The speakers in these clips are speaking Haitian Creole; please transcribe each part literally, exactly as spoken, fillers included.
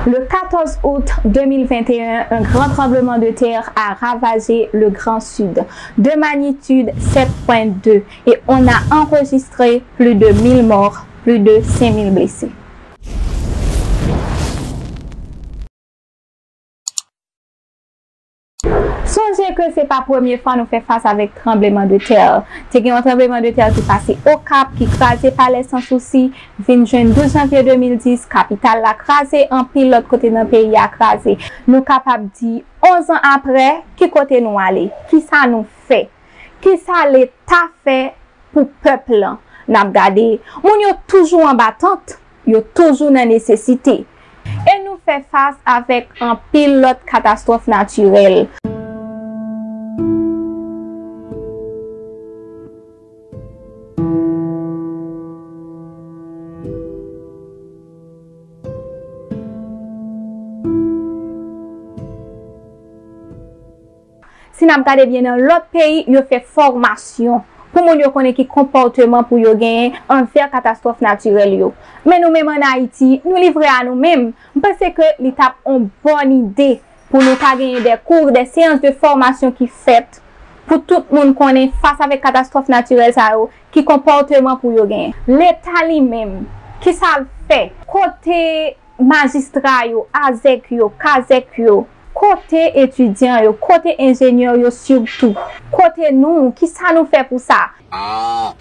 Le quatorze août deux mille vingt et un, un grand tremblement de terre a ravagé le Grand Sud de magnitude sept point deux et on a enregistré plus de mille morts, plus de cinq mille blessés. Sonje ke se pa premye fwa nou fè fas avèk tranblemanntè. Te gen yon tranblemanntè ki pase Okap, ki kraze Palè Sansousi, vin jwenn douz janvye de mil dis, kapital la kraze, anpil lòt kote nan peyi a kraze. Nou kapab di, onz an apre, ki kote nou ale? Kisa nou fè? Kisa Leta fè pou pèp lan? N ap gade, moun yo toujou anba tant, yo toujou nan nesesite. E nou fè fas avèk anpil lòt katastwòf natirèl. Si n ap gade byen, nan lòt peyi, yo fè fòmasyon pou moun yo konnen ki konpòteman pou yo genyen anvè katastwòf natirèl yo. Men nou menm ann Ayiti, nou livre a nou menm. M panse ke li t ap on bòn ide pou nou ta genyen de kou, de seyans de fòmasyon ki fèt pou tout moun konnen fas avèk katastwòf natirèl sa yo, ki konpòteman pou yo genyen. Leta li menm, kisa l fè? Kote majistra yo, azèk yo, kazèk yo, kote etidyan yo, kote enjenyè yo sitou? Kote nou, kisa nou fè pou sa?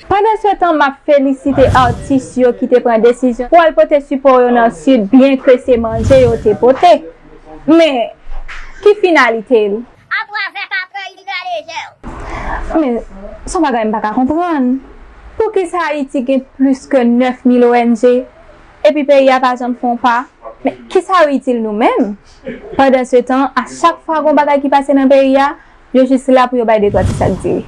Pandansetan, m ap felisite atis yo ki te pran desizyon pou al pote sipò yo nan Sid, byenke se manje yo te pote. Men, ki finalite l? Atravè katran, li rale jè w. Men, se yon bagay m pa ka konprann. Poukisa Ayiti gen plis ke nèf mil O N G, epi peyi a pa janm fè yon pa? Men, kisa yo itil nou menm? Pandansetan, a chak fwa gen yon bagay ki pase nan peyi a, yo jis la pou yo bay de twa ti sak diri.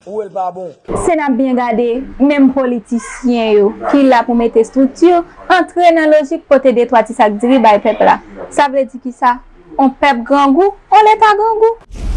Ou wè l pa bon. Si n ap byen gade, menm politisyen yo ki la pou mete estrikti, antre nan lojik pote de twa ti sak diri bay pèp la. Sa vle di kisa? On pèp grangou, on Leta grangou.